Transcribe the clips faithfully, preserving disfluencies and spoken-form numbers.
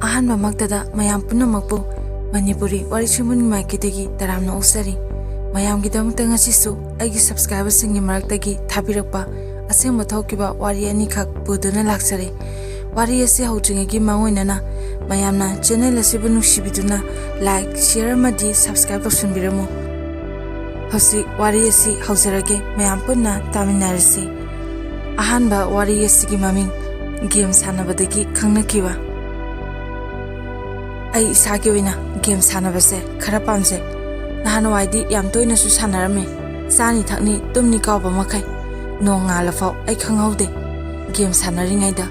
ꯑꯍꯥꯟꯕꯃꯛꯇꯗ ꯃꯌꯥꯝ ꯄꯨꯝꯅꯃꯛꯄꯨ ꯃꯅꯤꯄꯨꯔꯤ ꯋꯥꯔꯤ ꯁꯤꯃꯨꯟꯒꯤ ꯃꯥꯏꯀꯩꯗꯒꯤ ꯇꯔꯥꯝꯅ ꯑꯣꯛꯆꯔꯤ꯫ ꯃꯌꯥꯝꯒꯤꯗꯃꯛꯇ ꯉꯁꯤꯁꯨ ꯑꯩꯒꯤ subscriberꯁꯤꯡꯒꯤ ꯃꯔꯛꯇꯒꯤ ꯊꯥꯕꯤꯔꯛꯄ ꯑꯁꯦꯡꯕ ꯊꯣꯛꯈꯤꯕ ꯋꯥꯔꯤ ꯑꯅꯤꯈꯛ ꯄꯨꯗꯨꯅ ꯂꯥꯛꯆꯔꯦ꯫ ꯋꯥꯔꯤ ꯑꯁꯤ ꯍꯧꯗ꯭ꯔꯤꯉꯩꯒꯤ ꯃꯥꯡꯑꯣꯏꯅꯅ ꯃꯌꯥꯝꯅ channel ꯑꯁꯤꯕꯨ ꯅꯨꯡꯁꯤꯕꯤꯗꯨꯅ like, share ꯑꯃꯗꯤ subscribe ꯇꯧꯁꯤꯟꯕꯤꯔꯝꯃꯨ꯫ ꯍꯧꯖꯤꯛ ꯋꯥꯔꯤ ꯑꯁꯤ ꯍꯧꯖꯔꯒꯦ, ꯃꯌꯥꯝ ꯄꯨꯟꯅ ꯇꯥꯃꯤꯟꯅꯔꯁꯤ꯫ ꯑꯍꯥꯟꯕ ꯋꯥꯔꯤ ꯑꯁꯤꯒꯤ ꯃꯃꯤꯡ game ꯁꯥꯟꯅꯕꯗꯒꯤ ꯈꯪꯅꯈꯤꯕ꯫ ꯑꯩ ꯏꯁꯥꯒꯤ ꯑꯣꯏꯅ game ꯁꯥꯟꯅꯕꯁꯦ ꯈꯔ ꯄꯥꯝꯖꯩ꯫ ꯅꯍꯥꯟꯋꯥꯏꯗꯤ ꯌꯥꯝ ꯇꯣꯏꯅꯁꯨ ꯁꯥꯟꯅꯔꯝꯃꯤ꯫ ꯆꯥꯅꯤ ꯊꯛꯅꯤ ꯇꯨꯝꯅꯤ ꯀꯥꯎꯕ ꯃꯈꯩ ꯅꯣꯡ ꯉꯥꯜꯂꯐꯥꯎ ꯑꯩ ꯈꯪꯍꯧꯗꯦ game ꯁꯥꯟꯅꯔꯤꯉꯩꯗ꯫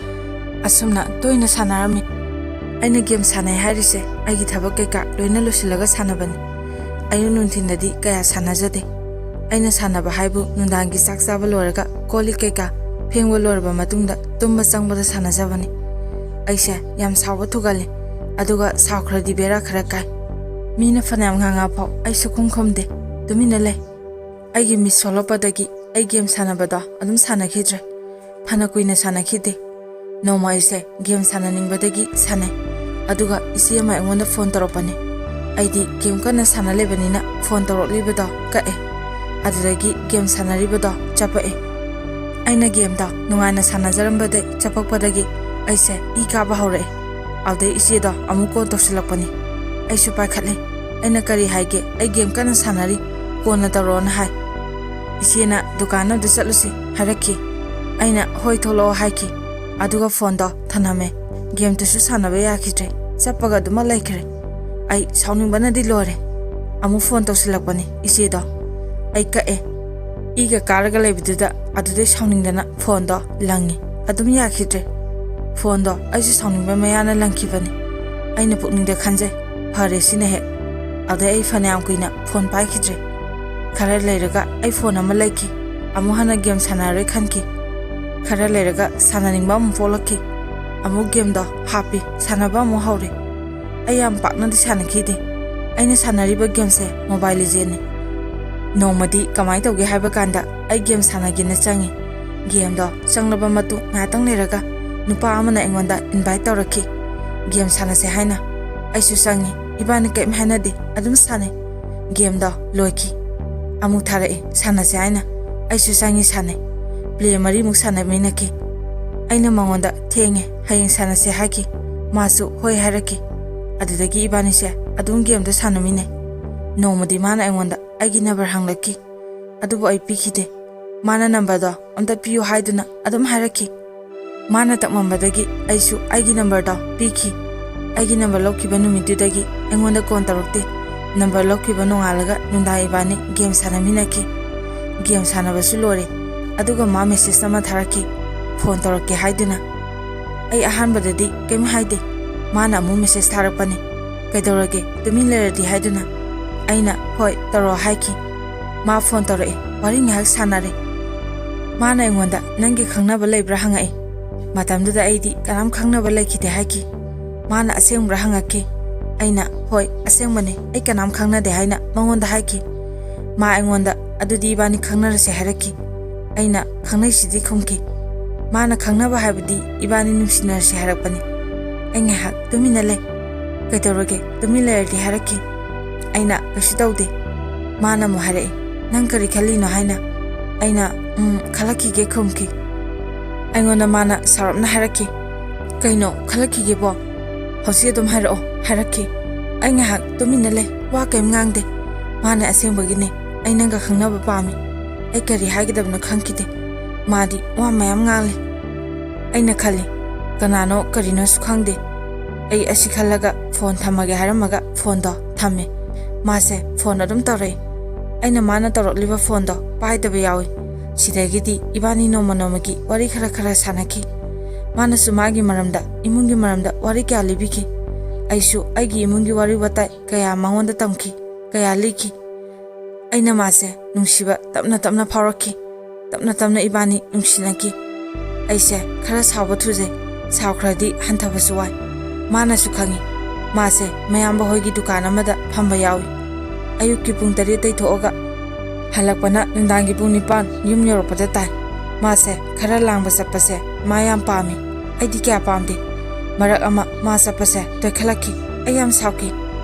ꯑꯁꯨꯝꯅ ꯇꯣꯏꯅ ꯁꯥꯟꯅꯔꯝꯃꯤ꯫ ꯑꯩꯅ game ꯁꯥꯟꯅꯩ ꯍꯥꯏꯔꯤꯁꯦ ꯑꯩꯒꯤ ꯊꯕꯛ ꯀꯩꯀꯥ ꯂꯣꯏꯅ ꯂꯣꯏꯁꯤꯜꯂꯒ ꯁꯥꯟꯅꯕꯅꯤ꯫ ꯑꯌꯨꯛ ꯅꯨꯡꯊꯤꯟꯗꯗꯤ ꯀꯌꯥ ꯁꯥꯟꯅꯖꯗꯦ꯫ ꯑꯩꯅ ꯁꯥꯟꯅꯕ ꯍꯥꯏꯕꯨ ꯅꯨꯡꯗꯥꯡꯒꯤ ꯆꯥꯛ ꯆꯥꯕ ꯂꯣꯏꯔꯒ ꯀꯣꯜ ꯂꯤꯛ ꯀꯩꯀꯥ ꯐꯦꯡꯕ ꯂꯣꯏꯔꯕ ꯃꯇꯨꯡꯗ ꯇꯨꯝꯕ ꯆꯪꯕꯗ ꯁꯥꯟꯅꯖꯕꯅꯤ꯫ ꯑꯩꯁꯦ ꯌꯥꯝ ꯁꯥꯎꯕ ꯊꯨꯒꯜꯂꯤ, ꯑꯗꯨꯒ ꯁꯥꯎꯈ꯭ꯔꯗꯤ ꯕꯦꯔꯥ ꯈꯔ ꯀꯥꯏ꯫ ꯃꯤꯅ ꯐꯅꯌꯥꯝ ꯉꯥꯡꯉꯛꯐꯥꯎ ꯑꯩ ꯁꯨꯈꯨꯝ ꯈꯨꯝꯗꯦ, ꯇꯨꯃꯤꯟꯅ ꯂꯩ꯫ ꯑꯩꯒꯤ miss ꯁꯣꯛꯂꯛꯄꯗꯒꯤ ꯑꯩ game ꯁꯥꯟꯅꯕꯗꯣ ꯑꯗꯨꯝ ꯁꯥꯟꯅꯈꯤꯗ꯭ꯔꯦ꯫ ꯐꯅ ꯀꯨꯏꯅ ꯁꯥꯟꯅꯈꯤꯗꯦ꯫ ꯅꯣꯡꯃ ꯑꯩꯁꯦ game ꯁꯥꯟꯅꯅꯤꯡꯕꯗꯒꯤ ꯁꯥꯟꯅꯩ꯫ ꯑꯗꯨꯒ ꯏꯆꯦ ꯑꯃ ꯑꯩꯉꯣꯟꯗ phone ꯇꯧꯔꯛꯄꯅꯤ꯫ ꯑꯩꯗꯤ game ꯀꯟꯅ ꯁꯥꯟꯅ ꯂꯩꯕꯅꯤꯅ phone ꯇꯧꯔꯛꯂꯤꯕꯗꯣ ꯀꯛꯑꯦ꯫ ꯑꯗꯨꯗꯒꯤ game ꯁꯥꯟꯅꯔꯤꯕꯗꯣ ꯆꯞꯄꯛꯑꯦ꯫ ꯑꯩꯅ gameꯗꯣ ꯅꯨꯡꯉꯥꯏꯅ ꯁꯥꯟꯅꯖꯔꯝꯕꯗꯩ ꯆꯞꯄꯛꯄꯗꯒꯤ ꯑꯩꯁꯦ ꯏ ꯀꯥꯕ ꯍꯧꯔꯛꯑꯦ꯫ ꯑꯗꯨꯗꯩ ꯏꯆꯦꯗꯣ ꯑꯃꯨꯛ call ꯇꯧꯁꯤꯜꯂꯛꯄꯅꯤ꯫ ꯑꯩꯁꯨ ꯄꯥꯏꯈꯠꯂꯦ꯫ ꯑꯩꯅ "ꯀꯔꯤ ꯍꯥꯏꯒꯦ? ꯑꯩ game ꯀꯟꯅ ꯁꯥꯟꯅꯔꯤ, ꯀꯣꯟꯅ ꯇꯧꯔꯛꯑꯣꯅ" ꯍꯥꯏ꯫ ꯏꯆꯦꯅ "ꯗꯨꯀꯥꯟ ꯑꯃꯗ ꯆꯠꯂꯨꯁꯤ" ꯍꯥꯏꯔꯛꯈꯤ꯫ ꯑꯩꯅ "ꯍꯣꯏ, ꯊꯣꯛꯂꯛꯑꯣ" ꯍꯥꯏꯈꯤ꯫ ꯑꯗꯨꯒ phoneꯗꯣ ꯊꯅꯝꯃꯦ꯫ Gameꯗꯨꯁꯨ ꯁꯥꯟꯅꯕ ꯌꯥꯈꯤꯗ꯭ꯔꯦ, ꯆꯞꯄꯒ ꯑꯗꯨꯃꯛ ꯂꯩꯈ꯭ꯔꯦ꯫ ꯑꯩ ꯁꯥꯎꯅꯤꯡꯕꯅꯗꯤ ꯂꯣꯏꯔꯦ꯫ ꯑꯃꯨꯛ phone ꯇꯧꯁꯤꯜꯂꯛꯄꯅꯤ ꯏꯆꯦꯗꯣ꯫ ꯑꯩ ꯀꯛꯑꯦ꯫ ꯏꯒ ꯀꯥꯔꯒ ꯂꯩꯕꯗꯨꯗ ꯑꯗꯨꯗꯩ ꯁꯥꯎꯅꯤꯡꯗꯅ phoneꯗꯣ ꯂꯪꯉꯤ꯫ ꯑꯗꯨꯝ ꯌꯥꯈꯤꯗ꯭ꯔꯦ꯫ Phoneꯗꯣ ꯑꯩꯁꯨ ꯁꯥꯎꯅꯤꯡꯕ ꯃꯌꯥꯅ ꯂꯪꯈꯤꯕꯅꯤ꯫ ꯑꯩꯅ ꯄꯨꯛꯅꯤꯡꯗ ꯈꯟꯖꯩ, "ꯐꯔꯦ ꯁꯤꯅ ꯍꯦꯛ"꯫ ꯑꯗꯩ ꯑꯩ ꯐꯅꯌꯥꯝ ꯀꯨꯏꯅ phone ꯄꯥꯏꯈꯤꯗ꯭ꯔꯦ꯫ ꯈꯔ ꯂꯩꯔꯒ ꯑꯩ phone ꯑꯃ ꯂꯩꯈꯤ꯫ ꯑꯃꯨꯛ ꯍꯟꯅ game ꯁꯥꯟꯅꯔꯣꯏ ꯈꯟꯈꯤ꯫ ꯈꯔ ꯂꯩꯔꯒ ꯁꯥꯟꯅꯅꯤꯡꯕ ꯑꯃꯨꯛ ꯄꯣꯛꯂꯛꯈꯤ꯫ ꯑꯃꯨꯛ gameꯗꯣ ꯍꯥꯞꯄꯤ, ꯁꯥꯟꯅꯕ ꯑꯃꯨꯛ ꯍꯧꯔꯦ꯫ ꯑꯩ ꯌꯥꯝ ꯄꯥꯛꯅꯗꯤ ꯁꯥꯟꯅꯈꯤꯗꯦ꯫ ꯑꯩꯅ ꯁꯥꯟꯅꯔꯤꯕ gameꯁꯦ Mobile Legendꯅꯤ꯫ ꯅꯣꯡꯃꯗꯤ ꯀꯃꯥꯏꯅ ꯇꯧꯒꯦ ꯍꯥꯏꯕ ꯀꯥꯟꯗ ꯑꯩ game ꯁꯥꯟꯅꯒꯦꯅ ꯆꯪꯉꯤ꯫ Gameꯗꯣ ꯆꯪꯂꯕ ꯃꯇꯨꯡ ꯉꯥꯏꯍꯥꯛꯇꯪ ꯂꯩꯔꯒ ꯅꯨꯄꯥ ꯑꯃꯅ ꯑꯩꯉꯣꯟꯗ invite ꯇꯧꯔꯛꯈꯤ꯫ ꯒꯦꯝ ꯁꯥꯟꯅꯁꯦ ꯍꯥꯏꯅ꯫ ꯑꯩꯁꯨ ꯆꯪꯉꯤ꯫ ꯏꯕꯥꯅꯤ ꯀꯔꯤꯝ ꯍꯥꯏꯅꯗꯦ, ꯑꯗꯨꯝ ꯁꯥꯟꯅꯩ꯫ ꯒꯦꯝꯗꯣ ꯂꯣꯏꯈꯤ꯫ ꯑꯃꯨꯛ ꯊꯥꯔꯛꯏ, ꯁꯥꯟꯅꯁꯦ ꯍꯥꯏꯅ꯫ ꯑꯩꯁꯨ ꯆꯪꯉꯤ, ꯁꯥꯟꯅꯩ꯫ ꯄ꯭ꯂꯦ ꯃꯔꯤꯃꯨꯛ ꯁꯥꯟꯅꯃꯤꯟꯅꯈꯤ꯫ ꯑꯩꯅ ꯃꯉꯣꯟꯗ "ꯊꯦꯡꯉꯦ, ꯍꯌꯦꯡ ꯁꯥꯟꯅꯁꯦ" ꯍꯥꯏꯈꯤ꯫ ꯃꯥꯁꯨ "ꯍꯣꯏ" ꯍꯥꯏꯔꯛꯈꯤ꯫ ꯑꯗꯨꯗꯒꯤ ꯏꯕꯥꯅꯤꯁꯦ ꯑꯗꯨꯝ ꯒꯦꯝꯗꯣ ꯁꯥꯟꯅꯃꯤꯟꯅꯩ꯫ ꯅꯣꯡꯃꯗꯤ ꯃꯥꯅ ꯑꯩꯉꯣꯟꯗ ꯑꯩꯒꯤ ꯅꯝꯕꯔ ꯍꯪꯂꯛꯈꯤ, ꯑꯗꯨꯕꯨ ꯑꯩ ꯄꯤꯈꯤꯗꯦ꯫ ꯃꯥꯅ ꯅꯝꯕꯔꯗꯣ ꯑꯝꯇ ꯄꯤꯌꯨ ꯍꯥꯏꯗꯨꯅ ꯑꯗꯨꯝ ꯍꯥꯏꯔꯛꯈꯤ꯫ ꯃꯥꯅ ꯇꯞꯃꯝꯕꯗꯒꯤ ꯑꯩꯁꯨ ꯑꯩꯒꯤ ꯅꯝꯕꯔꯗꯣ ꯄꯤꯈꯤ꯫ ꯑꯩꯒꯤ ꯅꯝꯕꯔ ꯂꯧꯈꯤꯕ ꯅꯨꯃꯤꯠꯇꯨꯗꯒꯤ ꯑꯩꯉꯣꯟꯗ ꯀꯣꯜ ꯇꯧꯔꯛꯇꯦ꯫ ꯅꯝꯕꯔ ꯂꯧꯈꯤꯕ ꯅꯣꯡꯉꯥꯜꯂꯒ ꯅꯨꯡꯗꯥꯡ ꯏꯕꯥꯅꯤ ꯒꯦꯝ ꯁꯥꯟꯅꯃꯤꯟꯅꯈꯤ꯫ ꯒꯦꯝ ꯁꯥꯟꯅꯕꯁꯨ ꯂꯣꯏꯔꯦ, ꯑꯗꯨꯒ ꯃꯥ ꯃꯦꯁꯦꯖ ꯑꯃ ꯊꯥꯔꯛꯈꯤ, ꯐꯣꯟ ꯇꯧꯔꯛꯀꯦ ꯍꯥꯏꯗꯨꯅ꯫ ꯑꯩ ꯑꯍꯥꯟꯕꯗꯗꯤ ꯀꯩꯝ ꯍꯥꯏꯗꯦ꯫ ꯃꯥꯅ ꯑꯃꯨꯛ ꯃꯦꯁꯦꯖ ꯊꯥꯔꯛꯄꯅꯤ, "ꯀꯩꯗꯧꯔꯒꯦ, ꯇꯨꯃꯤꯟ ꯂꯩꯔꯗꯤ?" ꯍꯥꯏꯗꯨꯅ꯫ ꯑꯩꯅ "ꯍꯣꯏ, ꯇꯧꯔꯛꯑꯣ" ꯍꯥꯏꯈꯤ꯫ ꯃꯥ ꯐꯣꯟ ꯇꯧꯔꯛꯑꯦ, ꯋꯥꯔꯤ ꯉꯥꯏꯍꯥꯛ ꯁꯥꯟꯅꯔꯦ꯫ ꯃꯥꯅ ꯑꯩꯉꯣꯟꯗ "ꯅꯪꯒꯤ ꯈꯪꯅꯕ ꯂꯩꯕ꯭ꯔꯥ?" ꯍꯪꯉꯛꯑꯦ꯫ ꯃꯇꯝꯗꯨꯗ ꯑꯩꯗꯤ ꯀꯅꯥꯝ ꯈꯪꯅꯕ ꯂꯩꯈꯤꯗꯦ ꯍꯥꯏꯈꯤ꯫ ꯃꯥꯅ "ꯑꯁꯦꯡꯕ꯭ꯔꯥ?" ꯍꯪꯉꯛꯈꯤ꯫ ꯑꯩꯅ "ꯍꯣꯏ, ꯑꯁꯦꯡꯕꯅꯦ, ꯑꯩ ꯀꯅꯥꯝ ꯈꯪꯅꯗꯦ" ꯍꯥꯏꯅ ꯃꯉꯣꯟꯗ ꯍꯥꯏꯈꯤ꯫ ꯃꯥ ꯑꯩꯉꯣꯟꯗ "ꯑꯗꯨꯗꯤ ꯏꯕꯥꯅꯤ ꯈꯪꯅꯔꯁꯦ" ꯍꯥꯏꯔꯛꯈꯤ꯫ ꯑꯩꯅ "ꯈꯪꯅꯩꯁꯤꯗꯤ" ꯈꯨꯝꯈꯤ꯫ ꯃꯥꯅ "ꯈꯪꯅꯕ ꯍꯥꯏꯕꯗꯤ ꯏꯕꯥꯅꯤ ꯅꯨꯡꯁꯤꯅꯔꯁꯦ" ꯍꯥꯏꯔꯛꯄꯅꯤ꯫ ꯑꯩ ꯉꯥꯏꯍꯥꯛ ꯇꯨꯃꯤꯟꯅ ꯂꯩ꯫ "ꯀꯩꯗꯧꯔꯒꯦ, ꯇꯨꯃꯤꯟ ꯂꯩꯔꯗꯤ?" ꯍꯥꯏꯔꯛꯈꯤ꯫ ꯑꯩꯅ "ꯀꯩꯁꯨ ꯇꯧꯗꯦ"꯫ ꯃꯥꯅ ꯑꯃꯨꯛ ꯍꯥꯏꯔꯛꯏ, "ꯅꯪ ꯀꯔꯤ ꯈꯜꯂꯤꯅꯣ?" ꯍꯥꯏꯅ꯫ ꯑꯩꯅ "ꯎꯝ, ꯈꯜꯂꯛꯈꯤꯒꯦ" ꯈꯨꯝꯈꯤ꯫ ꯑꯩꯉꯣꯟꯗ ꯃꯥꯅ ꯁꯥꯎꯔꯞꯅ ꯍꯥꯏꯔꯛꯈꯤ, "ꯀꯩꯅꯣ ꯈꯜꯂꯛꯈꯤꯒꯦꯕꯣ? ꯍꯧꯖꯤꯛ ꯑꯗꯨꯝ ꯍꯥꯏꯔꯛꯑꯣ" ꯍꯥꯏꯔꯛꯈꯤ꯫ ꯑꯩ ꯉꯥꯏꯍꯥꯛ ꯇꯨꯃꯤꯟꯅ ꯂꯩ, ꯋꯥ ꯀꯔꯤꯝ ꯉꯥꯡꯗꯦ꯫ ꯃꯥꯅ "ꯑꯁꯦꯡꯕꯒꯤꯅꯦ, ꯑꯩ ꯅꯪꯒ ꯈꯪꯅꯕ ꯄꯥꯝꯃꯤ"꯫ ꯑꯩ ꯀꯔꯤ ꯍꯥꯏꯒꯗꯕꯅꯣ ꯈꯪꯈꯤꯗꯦ꯫ ꯃꯥꯗꯤ ꯋꯥ ꯃꯌꯥꯝ ꯉꯥꯡꯂꯦ꯫ ꯑꯩꯅ ꯈꯜꯂꯤ, "ꯀꯅꯥꯅꯣ ꯀꯔꯤꯅꯣꯁꯨ ꯈꯪꯗꯦ"꯫ ꯑꯩ ꯑꯁꯤ ꯈꯜꯂꯒ ꯐꯣꯟ ꯊꯝꯃꯒꯦ ꯍꯥꯏꯔꯝꯃꯒ ꯐꯣꯟꯗꯣ ꯊꯝꯃꯦ꯫ ꯃꯥꯁꯦ ꯐꯣꯟ ꯑꯗꯨꯝ ꯇꯧꯔꯛꯏ꯫ ꯑꯩꯅ ꯃꯥꯅ ꯇꯧꯔꯛꯂꯤꯕ ꯐꯣꯟꯗꯣ ꯄꯥꯏꯗꯕ ꯌꯥꯎꯏ꯫ ꯁꯤꯗꯒꯤꯗꯤ ꯏꯕꯥꯅꯤ ꯅꯣꯡꯃ ꯅꯣꯡꯃꯒꯤ ꯋꯥꯔꯤ ꯈꯔ ꯈꯔ ꯁꯥꯟꯅꯈꯤ꯫ ꯃꯥꯅꯁꯨ ꯃꯥꯒꯤ ꯃꯔꯝꯗ, ꯏꯃꯨꯡꯒꯤ ꯃꯔꯝꯗ ꯋꯥꯔꯤ ꯀꯌꯥ ꯂꯤꯕꯤꯈꯤ꯫ ꯑꯩꯁꯨ ꯑꯩꯒꯤ ꯏꯃꯨꯡꯒꯤ ꯋꯥꯔꯤ ꯋꯥꯇꯥꯏ ꯀꯌꯥ ꯃꯉꯣꯟꯗ ꯇꯝꯈꯤ, ꯀꯌꯥ ꯂꯤꯈꯤ꯫ ꯑꯩꯅ ꯃꯥꯁꯦ ꯅꯨꯡꯁꯤꯕ ꯇꯞꯅ ꯇꯞꯅ ꯐꯥꯎꯔꯛꯈꯤ꯫ ꯇꯞꯅ ꯇꯞꯅ ꯏꯕꯥꯅꯤ ꯅꯨꯡꯁꯤꯅꯈꯤ꯫ ꯑꯩꯁꯦ ꯈꯔ ꯁꯥꯎꯕ ꯊꯨꯖꯩ, ꯁꯥꯎꯈ꯭ꯔꯗꯤ ꯍꯟꯊꯕꯁꯨ ꯋꯥꯏ꯫ ꯃꯥꯅꯁꯨ ꯈꯪꯏ꯫ ꯃꯥꯁꯦ ꯃꯌꯥꯝꯕ ꯍꯣꯏꯒꯤ ꯗꯨꯀꯥꯟ ꯑꯃꯗ ꯐꯝꯕ ꯌꯥꯎꯏ꯫ ꯑꯌꯨꯛꯀꯤ ꯄꯨꯡ ꯇꯔꯦꯠꯇꯩ ꯊꯣꯛꯑꯒ ꯍꯜꯂꯛꯄꯅ ꯅꯨꯡꯗꯥꯡꯒꯤ ꯄꯨꯡ ꯅꯤꯄꯥꯟ ꯌꯨꯝ ꯌꯧꯔꯛꯄꯗ ꯇꯥꯏ꯫ ꯃꯥꯁꯦ ꯈꯔ ꯂꯥꯡꯕ ꯆꯠꯄꯁꯦ ꯃꯥ ꯌꯥꯝ ꯄꯥꯝꯃꯤ꯫ ꯑꯩꯗꯤ ꯀꯌꯥ ꯄꯥꯝꯗꯦ꯫ ꯃꯔꯛ ꯑꯃ ꯃꯥ ꯆꯠꯄꯁꯦ ꯇꯣꯏꯈꯠꯂꯛꯈꯤ꯫ ꯑꯩ ꯌꯥꯝ ꯁꯥꯎꯈꯤ꯫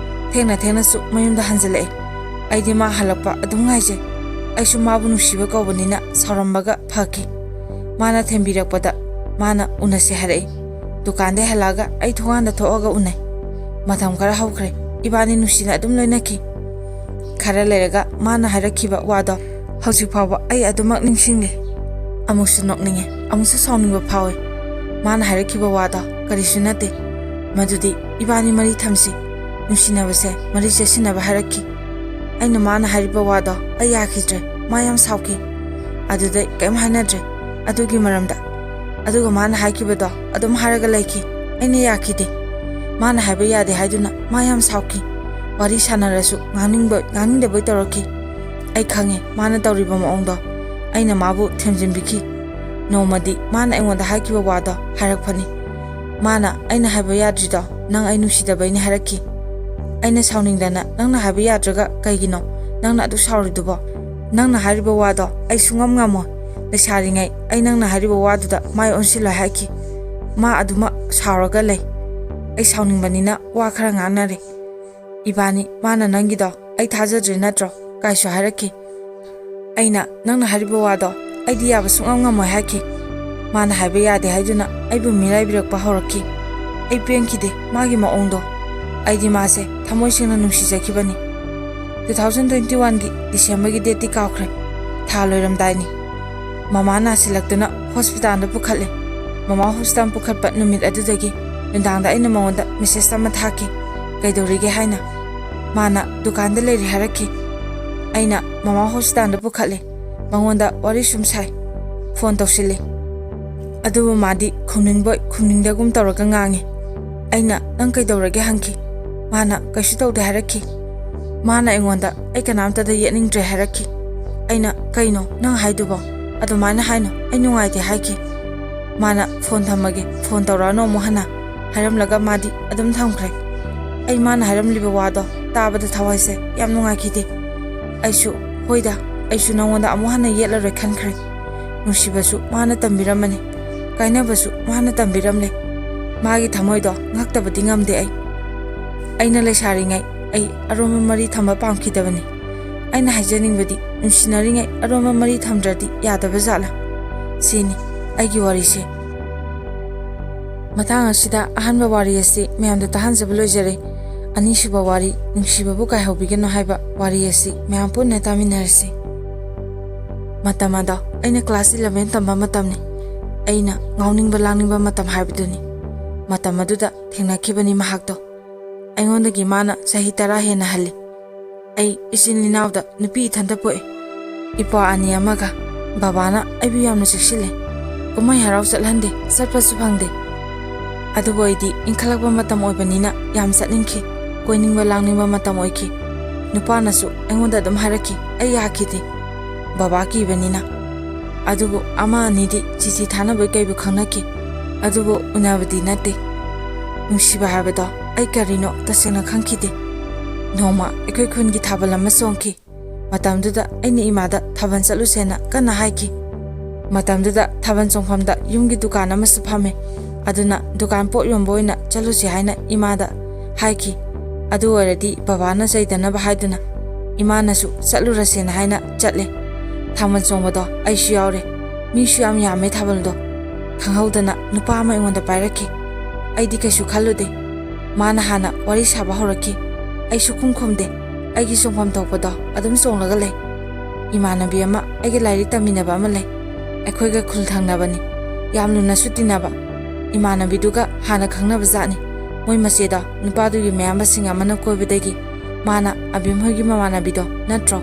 ꯊꯦꯡꯅ ꯊꯦꯡꯅꯁꯨ ꯃꯌꯨꯝꯗ ꯍꯟꯖꯤꯜꯂꯛꯑꯦ꯫ ꯑꯩꯗꯤ ꯃꯥ ꯍꯜꯂꯛꯄ ꯑꯗꯨꯝ ꯉꯥꯏꯖꯩ꯫ ꯑꯩꯁꯨ ꯃꯥꯕꯨ ꯅꯨꯡꯁꯤꯕ ꯀꯧꯕꯅꯤꯅ ꯁꯥꯎꯔꯝꯕꯒ ꯐꯈꯤ꯫ ꯃꯥꯅ ꯊꯦꯝꯕꯤꯔꯛꯄꯗ ꯃꯥꯅ ꯎꯅꯁꯦ ꯍꯥꯏꯔꯛꯏ꯫ ꯗꯨꯀꯥꯟꯗꯩ ꯍꯜꯂꯛꯑꯒ ꯑꯩ ꯊꯣꯡꯒꯥꯟꯗ ꯊꯣꯛꯑꯒ ꯎꯅꯩ꯫ ꯃꯇꯝ ꯈꯔ ꯍꯧꯈ꯭ꯔꯦ꯫ ꯏꯕꯥꯅꯤ ꯅꯨꯡꯁꯤꯅ ꯑꯗꯨꯝ ꯂꯣꯏꯅꯈꯤ꯫ ꯈꯔ ꯂꯩꯔꯒ ꯃꯥꯅ ꯍꯥꯏꯔꯛꯈꯤꯕ ꯋꯥꯗꯣ ꯍꯧꯖꯤꯛ ꯐꯥꯎꯕ ꯑꯩ ꯑꯗꯨꯃꯛ ꯅꯤꯡꯁꯤꯡꯂꯤ꯫ ꯑꯃꯨꯛꯁꯨ ꯅꯣꯛꯅꯤꯡꯉꯦ, ꯑꯃꯨꯛꯁꯨ ꯁꯥꯎꯅꯤꯡꯕ ꯐꯥꯎꯏ꯫ ꯃꯥꯅ ꯍꯥꯏꯔꯛꯈꯤꯕ ꯋꯥꯗꯣ ꯀꯔꯤꯁꯨ ꯅꯠꯇꯦ꯫ ꯃꯗꯨꯗꯤ ꯏꯕꯥꯅꯤ ꯃꯔꯤ ꯊꯝꯁꯤ, ꯅꯨꯡꯁꯤꯅꯕꯁꯦ ꯃꯔꯤ ꯆꯦꯠꯁꯤꯟꯅꯕ ꯍꯥꯏꯔꯛꯈꯤ꯫ ꯑꯩꯅ ꯃꯥꯅ ꯍꯥꯏꯔꯤꯕ ꯋꯥꯗꯣ ꯑꯩ ꯌꯥꯈꯤꯗ꯭ꯔꯦ꯫ ꯃꯥ ꯌꯥꯝ ꯁꯥꯎꯈꯤ꯫ ꯑꯗꯨꯗꯩ ꯀꯔꯤꯝ ꯍꯥꯏꯅꯗ꯭ꯔꯦ ꯑꯗꯨꯒꯤ ꯃꯔꯝꯗ꯫ ꯑꯗꯨꯒ ꯃꯥꯅ ꯍꯥꯏꯈꯤꯕꯗꯣ ꯑꯗꯨꯝ ꯍꯥꯏꯔꯒ ꯂꯩꯈꯤ꯫ ꯑꯩꯅ ꯌꯥꯈꯤꯗꯦ꯫ ꯃꯥꯅ ꯍꯥꯏꯕ ꯌꯥꯗꯦ ꯍꯥꯏꯗꯨꯅ ꯃꯥ ꯌꯥꯝ ꯁꯥꯎꯈꯤ꯫ ꯋꯥꯔꯤ ꯁꯥꯟꯅꯔꯁꯨ ꯉꯥꯡꯅꯤꯡꯕ ꯉꯥꯡꯅꯤꯡꯗꯕꯣꯏ ꯇꯧꯔꯛꯈꯤ꯫ ꯑꯩ ꯈꯪꯉꯦ ꯃꯥꯅ ꯇꯧꯔꯤꯕ ꯃꯑꯣꯡꯗꯣ꯫ ꯑꯩꯅ ꯃꯥꯕꯨ ꯊꯦꯝꯖꯤꯟꯕꯤꯈꯤ꯫ ꯅꯣꯡꯃꯗꯤ ꯃꯥꯅ ꯑꯩꯉꯣꯟꯗ ꯍꯥꯏꯈꯤꯕ ꯋꯥꯗꯣ ꯍꯥꯏꯔꯛꯄꯅꯤ꯫ ꯃꯥꯅ ꯑꯩꯅ ꯍꯥꯏꯕ ꯌꯥꯗ꯭ꯔꯤꯗꯣ ꯅꯪ ꯑꯩ ꯅꯨꯡꯁꯤꯗꯕꯩꯅꯦ ꯍꯥꯏꯔꯛꯈꯤ꯫ ꯑꯩꯅ ꯁꯥꯎꯅꯤꯡꯗꯅ ꯅꯪꯅ ꯍꯥꯏꯕ ꯌꯥꯗ꯭ꯔꯒ ꯀꯩꯒꯤꯅꯣ ꯅꯪꯅ ꯑꯗꯨ ꯁꯥꯎꯔꯤꯗꯨꯕꯣ? ꯅꯪꯅ ꯍꯥꯏꯔꯤꯕ ꯋꯥꯗꯣ ꯑꯩ ꯁꯨꯡꯉꯝ ꯉꯝꯃꯣꯏ꯫ ꯂꯩꯁꯥꯔꯤꯉꯩ ꯑꯩ ꯅꯪꯅ ꯍꯥꯏꯔꯤꯕ ꯋꯥꯗꯨꯗ ꯃꯥꯏ ꯑꯣꯟꯁꯤꯜꯂꯣꯏ ꯍꯥꯏꯈꯤ꯫ ꯃꯥ ꯑꯗꯨꯃꯛ ꯁꯥꯎꯔꯒ ꯂꯩ꯫ ꯑꯩ ꯁꯥꯎꯅꯤꯡꯕꯅꯤꯅ ꯋꯥ ꯈꯔ ꯉꯥꯡꯅꯔꯦ꯫ ꯏꯕꯥꯅꯤ ꯃꯥꯅ ꯅꯪꯒꯤꯗꯣ ꯑꯩ ꯊꯥꯖꯗ꯭ꯔꯦ ꯅꯠꯇ꯭ꯔꯣ ꯀꯥꯏꯁꯨ ꯍꯥꯏꯔꯛꯈꯤ꯫ ꯑꯩꯅ ꯅꯪꯅ ꯍꯥꯏꯔꯤꯕ ꯋꯥꯗꯣ ꯑꯩꯗꯤ ꯌꯥꯕ ꯁꯨꯡꯉꯝ ꯉꯝꯃꯣꯏ ꯍꯥꯏꯈꯤ꯫ ꯃꯥꯅ ꯍꯥꯏꯕ ꯌꯥꯗꯦ ꯍꯥꯏꯗꯨꯅ ꯑꯩꯕꯨ ꯃꯤꯔꯥꯏꯕꯤꯔꯛꯄ ꯍꯧꯔꯛꯈꯤ꯫ ꯑꯩ ꯄꯦꯟꯈꯤꯗꯦ ꯃꯥꯒꯤ ꯃꯑꯣꯡꯗꯣ꯫ ꯑꯩꯗꯤ ꯃꯥꯁꯦ ꯊꯃꯣꯏ ꯁꯦꯡꯅ ꯅꯨꯡꯁꯤꯖꯈꯤꯕꯅꯤ꯫ ꯇꯨ ꯊꯥꯎꯖꯟ ꯇ꯭ꯋꯦꯟꯇꯤ ꯋꯥꯟꯒꯤ ꯗꯤꯁꯦꯝꯕꯔꯒꯤ ꯗꯦꯠꯇꯤ ꯀꯥꯎꯈ꯭ꯔꯦ꯫ ꯊꯥ ꯂꯣꯏꯔꯝꯗꯥꯏꯅꯤ꯫ ꯃꯃꯥ ꯅꯥꯁꯤꯜꯂꯛꯇꯨꯅ ꯍꯣꯁꯄꯤꯇꯥꯜꯗ ꯄꯨꯈꯠꯂꯦ꯫ ꯃꯃꯥ ꯍꯣꯁꯄꯤꯇꯥꯜ ꯄꯨꯈꯠꯄ ꯅꯨꯃꯤꯠ ꯑꯗꯨꯗꯒꯤ ꯅꯨꯡꯗꯥꯡꯗ ꯑꯩꯅ ꯃꯉꯣꯟꯗ ꯃꯦꯁꯦꯖ ꯑꯃ ꯊꯥꯈꯤ, "ꯀꯩꯗꯧꯔꯤꯒꯦ?" ꯍꯥꯏꯅ꯫ ꯃꯥꯅ "ꯗꯨꯀꯥꯟꯗ ꯂꯩꯔꯦ" ꯍꯥꯏꯔꯛꯈꯤ꯫ ꯑꯩꯅ ꯃꯃꯥ ꯍꯣꯁꯄꯤꯇꯥꯜꯗ ꯄꯨꯈꯠꯂꯦ꯫ ꯃꯉꯣꯟꯗ ꯋꯥꯔꯤ ꯁꯨꯝ ꯁꯥꯏ꯫ ꯐꯣꯟ ꯇꯧꯁꯤꯜꯂꯤ꯫ ꯑꯗꯨꯕꯨ ꯃꯥꯗꯤ ꯈꯨꯝꯅꯤꯡꯕꯣꯏ ꯈꯨꯝꯅꯤꯡꯗꯒꯨꯝ ꯇꯧꯔꯒ ꯉꯥꯡꯉꯤ꯫ ꯑꯩꯅ, "ꯅꯪ ꯀꯩꯗꯧꯔꯒꯦ?" ꯍꯪꯈꯤ꯫ ꯃꯥꯅ, "ꯀꯩꯁꯨ ꯇꯧꯗꯦ" ꯍꯥꯏꯔꯛꯈꯤ꯫ ꯃꯥꯅ ꯑꯩꯉꯣꯟꯗ, "ꯑꯩ ꯀꯅꯥꯝꯇꯗ ꯌꯦꯠꯅꯤꯡꯗ꯭ꯔꯦ" ꯍꯥꯏꯔꯛꯈꯤ꯫ ꯑꯩꯅ, "ꯀꯩꯅꯣ ꯅꯪ ꯍꯥꯏꯗꯨꯕꯣ?" "ꯑꯗꯨꯃꯥꯏꯅ ꯍꯥꯏꯅꯣ, ꯑꯩ ꯅꯨꯡꯉꯥꯏꯇꯦ" ꯍꯥꯏꯈꯤ꯫ ꯃꯥꯅ, "ꯐꯣꯟ ꯊꯝꯃꯒꯦ, ꯐꯣꯟ ꯇꯧꯔꯛꯑꯅꯨ ꯑꯃꯨꯛ ꯍꯟꯅ" ꯍꯥꯏꯔꯝꯂꯒ ꯃꯥꯗꯤ ꯑꯗꯨꯝ ꯊꯝꯈ꯭ꯔꯦ꯫ ꯑꯩ ꯃꯥꯅ ꯍꯥꯏꯔꯝꯂꯤꯕ ꯋꯥꯗꯣ ꯇꯥꯕꯗ ꯊꯋꯥꯏꯁꯦ ꯌꯥꯝ ꯅꯨꯡꯉꯥꯏꯈꯤꯗꯦ꯫ ꯑꯩꯁꯨ, "ꯍꯣꯏꯗ, ꯑꯩꯁꯨ ꯅꯉꯣꯟꯗ ꯑꯃꯨꯛ ꯍꯟꯅ ꯌꯦꯠꯂꯔꯣꯏ" ꯈꯟꯈ꯭ꯔꯦ꯫ ꯅꯨꯡꯁꯤꯕꯁꯨ ꯃꯥꯅ ꯇꯝꯕꯤꯔꯝꯕꯅꯤ, ꯀꯥꯏꯅꯕꯁꯨ ꯃꯥꯅ ꯇꯝꯕꯤꯔꯝꯂꯦ꯫ ꯃꯥꯒꯤ ꯊꯃꯣꯏꯗꯣ ꯉꯥꯛꯇꯕꯗꯤ ꯉꯝꯗꯦ ꯑꯩ꯫ ꯑꯩꯅ ꯂꯩꯁꯥꯔꯤꯉꯩ ꯑꯩ ꯑꯔꯣꯟꯕ ꯃꯔꯤ ꯊꯝꯕ ꯄꯥꯝꯈꯤꯗꯕꯅꯤ꯫ ꯑꯩꯅ ꯍꯥꯏꯖꯅꯤꯡꯕꯗꯤ, ꯅꯨꯡꯁꯤꯅꯔꯤꯉꯩ ꯑꯔꯣꯟꯕ ꯃꯔꯤ ꯊꯝꯗ꯭ꯔꯗꯤ ꯌꯥꯗꯕ ꯖꯥꯠꯂꯥ? ꯁꯤꯅꯤ ꯑꯩꯒꯤ ꯋꯥꯔꯤꯁꯦ꯫ ꯃꯇꯥꯡ ꯑꯁꯤꯗ ꯑꯍꯥꯟꯕ ꯋꯥꯔꯤ ꯑꯁꯤ ꯃꯌꯥꯝꯗ ꯇꯥꯍꯟꯖꯕ ꯂꯣꯏꯖꯔꯦ꯫ ꯑꯅꯤꯁꯨꯕ ꯋꯥꯔꯤ, ꯅꯨꯡꯁꯤꯕꯕꯨ ꯀꯥꯏꯍꯧꯕꯤꯒꯅꯨ ꯍꯥꯏꯕ ꯋꯥꯔꯤ ꯑꯁꯤ ꯃꯌꯥꯝ ꯄꯨꯟꯅ ꯇꯥꯃꯤꯟꯅꯔꯁꯤ꯫ ꯃꯇꯝ ꯑꯗꯣ ꯑꯩꯅ class eleven ꯇꯝꯕ ꯃꯇꯝꯅꯤ꯫ ꯑꯩꯅ ꯉꯥꯎꯅꯤꯡꯕ ꯂꯥꯡꯅꯤꯡꯕ ꯃꯇꯝ ꯍꯥꯏꯕꯗꯨꯅꯤ꯫ ꯃꯇꯝ ꯑꯗꯨꯗ ꯊꯦꯡꯅꯈꯤꯕꯅꯤ ꯃꯍꯥꯛꯇꯣ꯫ ꯑꯩꯉꯣꯟꯗꯒꯤ ꯃꯥꯅ ꯆꯍꯤ ꯇꯔꯥ ꯍꯦꯟꯅ ꯍꯜꯂꯤ꯫ ꯑꯩ ꯏꯆꯤꯟ ꯏꯅꯥꯎꯗ ꯅꯨꯄꯤ ꯏꯊꯟꯇ ꯄꯣꯛꯏ꯫ ꯏꯄ꯭ꯋꯥ ꯑꯅꯤ ꯑꯃꯒ꯫ ꯕꯕꯥꯅ ꯑꯩꯕꯨ ꯌꯥꯝꯅ ꯆꯦꯛꯁꯤꯜꯂꯦ꯫ ꯀꯨꯝꯍꯩ ꯍꯔꯥꯎ ꯆꯠꯍꯟꯗꯦ, ꯆꯠꯄꯁꯨ ꯐꯪꯗꯦ꯫ ꯑꯗꯨꯕꯨ ꯑꯩꯗꯤ ꯏꯟꯈꯠꯂꯛꯄ ꯃꯇꯝ ꯑꯣꯏꯕꯅꯤꯅ ꯌꯥꯝ ꯆꯠꯅꯤꯡꯈꯤ꯫ ꯀꯣꯏꯅꯤꯡꯕ ꯂꯥꯡꯅꯤꯡꯕ ꯃꯇꯝ ꯑꯣꯏꯈꯤ꯫ ꯅꯨꯄꯥꯅꯁꯨ ꯑꯩꯉꯣꯟꯗ ꯑꯗꯨꯝ ꯍꯥꯏꯔꯛꯈꯤ, ꯑꯩ ꯌꯥꯈꯤꯗꯦ, ꯕꯕꯥ ꯀꯤꯕꯅꯤꯅ꯫ ꯑꯗꯨꯕꯨ ꯑꯃ ꯑꯅꯤꯗꯤ ꯆꯤꯊꯤ ꯊꯥꯅꯕꯩ ꯀꯩꯕꯨ ꯈꯪꯅꯈꯤ꯫ ꯑꯗꯨꯕꯨ ꯎꯅꯕꯗꯤ ꯅꯠꯇꯦ꯫ ꯅꯨꯡꯁꯤꯕ ꯍꯥꯏꯕꯗꯣ ꯑꯩ ꯀꯔꯤꯅꯣ ꯇꯁꯦꯡꯅ ꯈꯪꯈꯤꯗꯦ꯫ ꯅꯣꯡꯃ ꯑꯩꯈꯣꯏ ꯈꯨꯟꯒꯤ ꯊꯥꯕꯜ ꯑꯃ ꯆꯣꯡꯈꯤ꯫ ꯃꯇꯝꯗꯨꯗ ꯑꯩꯅ ꯏꯃꯥꯗ ꯊꯥꯕꯜ ꯆꯠꯂꯨꯁꯦꯅ ꯀꯟꯅ ꯍꯥꯏꯈꯤ꯫ ꯃꯇꯝꯗꯨꯗ ꯊꯥꯕꯜ ꯆꯣꯡꯐꯝꯗ ꯌꯨꯝꯒꯤ ꯗꯨꯀꯥꯟ ꯑꯃꯁꯨ ꯐꯝꯃꯦ꯫ ꯑꯗꯨꯅ ꯗꯨꯀꯥꯟ ꯄꯣꯠ ꯌꯣꯟꯕ ꯑꯣꯏꯅ ꯆꯠꯂꯨꯁꯤ ꯍꯥꯏꯅ ꯏꯃꯥꯗ ꯍꯥꯏꯈꯤ꯫ ꯑꯗꯨ ꯑꯣꯏꯔꯗꯤ ꯕꯕꯥꯅ ꯆꯩꯗꯅꯕ ꯍꯥꯏꯗꯨꯅ ꯏꯃꯥꯅꯁꯨ ꯆꯠꯂꯨꯔꯁꯦꯅ ꯍꯥꯏꯅ ꯆꯠꯂꯦ꯫ ꯊꯥꯕꯜ ꯆꯣꯡꯕꯗꯣ ꯑꯩꯁꯨ ꯌꯥꯎꯔꯦ꯫ ꯃꯤꯁꯨ ꯌꯥꯝ ꯌꯥꯝꯃꯦ ꯊꯥꯕꯜꯗꯣ꯫ ꯈꯪꯍꯧꯗꯅ ꯅꯨꯄꯥ ꯑꯃ ꯑꯩꯉꯣꯟꯗ ꯄꯥꯏꯔꯛꯈꯤ꯫ ꯑꯩꯗꯤ ꯀꯩꯁꯨ ꯈꯜꯂꯨꯗꯦ꯫ ꯃꯥꯅ ꯍꯥꯟꯅ ꯋꯥꯔꯤ ꯁꯥꯕ ꯍꯧꯔꯛꯈꯤ꯫ ꯑꯩ ꯁꯨꯛꯈꯨꯝ ꯈꯨꯝꯗꯦ꯫ ꯑꯩꯒꯤ ꯆꯣꯡꯐꯝ ꯊꯣꯛꯄꯗꯣ ꯑꯗꯨꯝ ꯆꯣꯡꯂꯒ ꯂꯩ꯫ ꯏꯃꯥꯟꯅꯕꯤ ꯑꯃ, ꯑꯩꯒ ꯂꯥꯏꯔꯤꯛ ꯇꯝꯃꯤꯟꯅꯕ ꯑꯃ ꯂꯩ꯫ ꯑꯩꯈꯣꯏꯒ ꯈꯨꯜ ꯊꯪꯅꯕꯅꯤ꯫ ꯌꯥꯝ ꯂꯨꯅꯁꯨ ꯇꯤꯟꯅꯕ꯫ ꯏꯃꯥꯟꯅꯕꯤꯗꯨꯒ ꯍꯥꯟꯅ ꯈꯪꯅꯕ ꯖꯥꯠꯅꯤ꯫ ꯃꯣꯏ ꯃꯆꯦꯗꯣ ꯅꯨꯄꯥꯗꯨꯒꯤ ꯃꯌꯥꯝꯕꯁꯤꯡ ꯑꯃꯅ ꯀꯣꯏꯕꯗꯒꯤ ꯃꯥꯅ ꯑꯕꯤꯝ ꯍꯣꯏꯒꯤ ꯃꯃꯥꯟꯅꯕꯤꯗꯣ ꯅꯠꯇ꯭ꯔꯣ?